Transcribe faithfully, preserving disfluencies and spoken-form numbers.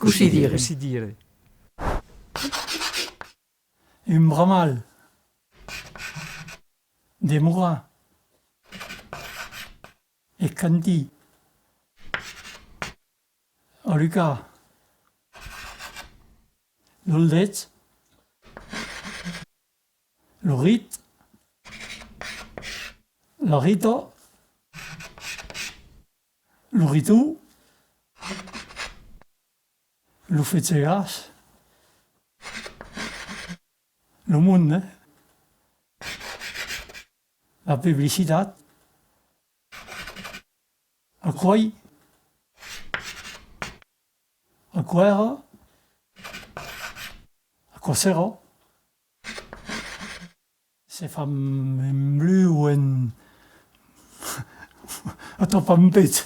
Cossí dire? Cossí dire? Un bramal. Demorar. Escantir. Alucar. Los dets. Lo rit. La rita. Lo riton. Lo fetge gas. Lo monde. La publicitat. Aquò's. Aquò èra. Aquò serà. Se fa en blu o en... Atrapa un pech.